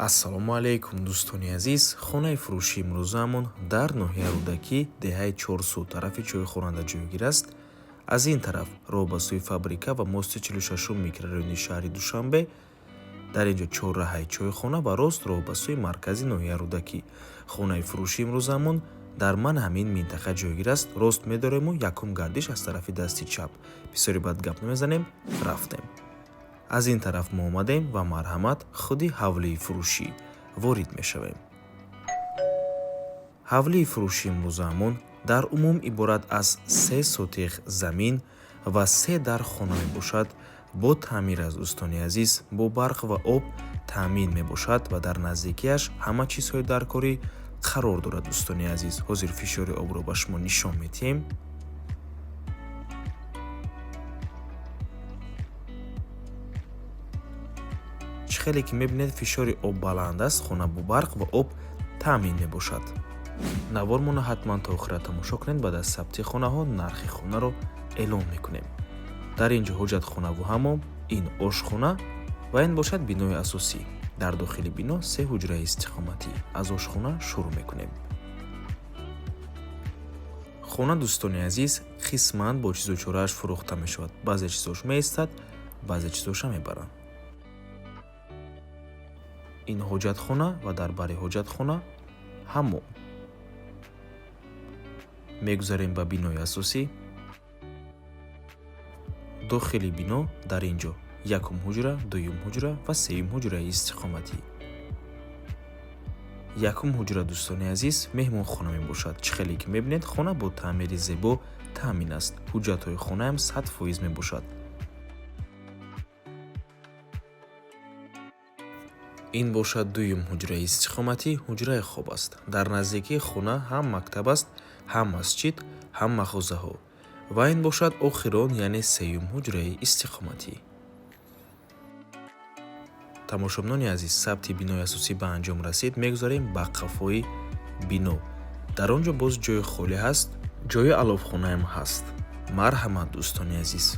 Ассалому алайкум, дӯстони азиз. Хонаи фурӯшии имрӯзаамон дар ноҳияи Рӯдакӣ, деҳаи Чорсу, тарафи чойхӯранда ҷойгир аст. Аз ин тараф роҳ ба сӯи фабрика ва мости 46-ум микрорайони шаҳри Душанбе. Дар ин ҷо чорраҳаи чойхона ва рост роҳ ба сӯи маркази ноҳияи Рӯдакӣ. Хонаи фурӯшии имрӯзаамон дар ман ҳамин минтақа ҷойгир аст. Рост медорему якум гардиш аз тарафи дасти чап. Бисёри бад гап намезанем, рафтем. Аз ин тараф мо омадем ва марҳамат, худи ҳавлии фурӯшӣ ворид мешавем. Ҳавлии фурӯшии имрӯзаамон дар умум иборат аз 3 сотих замин ва 3 дар хона мебошад. Бо таъмир аз, дӯстони азиз, бо барқ ва об таъмин мебошад ва дар наздикиаш ҳама чизҳои даркорӣ қарор дорад. Дӯстони азиз, ҳозир фишори обро ба шумо нишон медиҳем. Чӣ хеле ки мебинед, фишори об баланд аст, хона бо барқ ва об таъмин мебошад. Навормонро ҳатман то охира тамошо кунед. Баъд аз сабти хонаҳо нархи хонаро эълон мекунем. Дар ин ҷо ҳоҷатхонаву ҳамом, ин ошхона ва ин бошад бинои асосӣ. Дар дохили бино се ҳуҷраи истиқоматӣ. Аз ошхона шурӯъ мекунем. Хона, дӯстони азиз, қисман бо чизу чорааш фурӯхта мешавад. Баъзе чизош меистад, баъзе чизоша мебаранд. Ин ҳоҷатхона ва дар бари ҳоҷатхона ҳамом. Мегузарем ба бинои асосӣ. Дохили бино дар ин ҷо якум ҳуҷра, дуюм ҳуҷра ва сеюм ҳуҷраи истиқоматӣ. Якум ҳуҷра, дӯстони азиз, меҳмонхона мебошад. Чӣ хеле ки мебинед, хона бо таъмири зебо таъмин аст. Ҳуҷҷатҳои хонаам 100% мебошад. Ин бошад дуюм ҳуҷраи истиқоматӣ, ҳуҷраи хоб аст. Дар наздикии хона ҳам мактаб аст, ҳам масҷид, ҳам мағозаҳо. Ва ин бошад охирон, яъне сеюм ҳуҷраи истиқоматӣ. Тамошобинони азиз, сабти бинои асосӣ ба анҷом расид. Мегузарем ба қафои бино. Дар он ҷо боз ҷои холӣ ҳаст, ҷои аловхонаам ҳаст. Марҳамат, дӯстони азиз.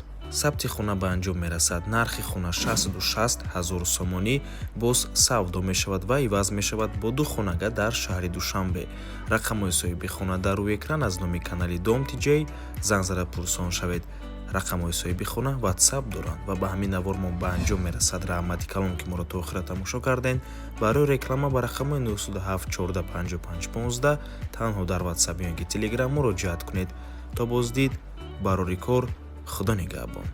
Сабти хона ба анҷом мерасад. Нархи хона 660 ҳазор сомонӣ, боз савдо мешавад ва иваз мешавад бо ду хонага дар шаҳри Душанбе. Рақамҳои соҳиби хона дар рӯи экран. Аз номи канали Дом Тиҷей занг зада пурсон шавед. Рақамҳои соҳиби хона ватсап доранд. Ва ба ҳамин навормон ба анҷом мерасад. Раҳмати калон, ки моро то охира тамошо кардем. Барои реклама ба рақамҳои 907 14 55 15 танҳо дар ватсап ё ки телеграм муроҷиат кунед. То боздид, барори кор, худо нигаҳбон.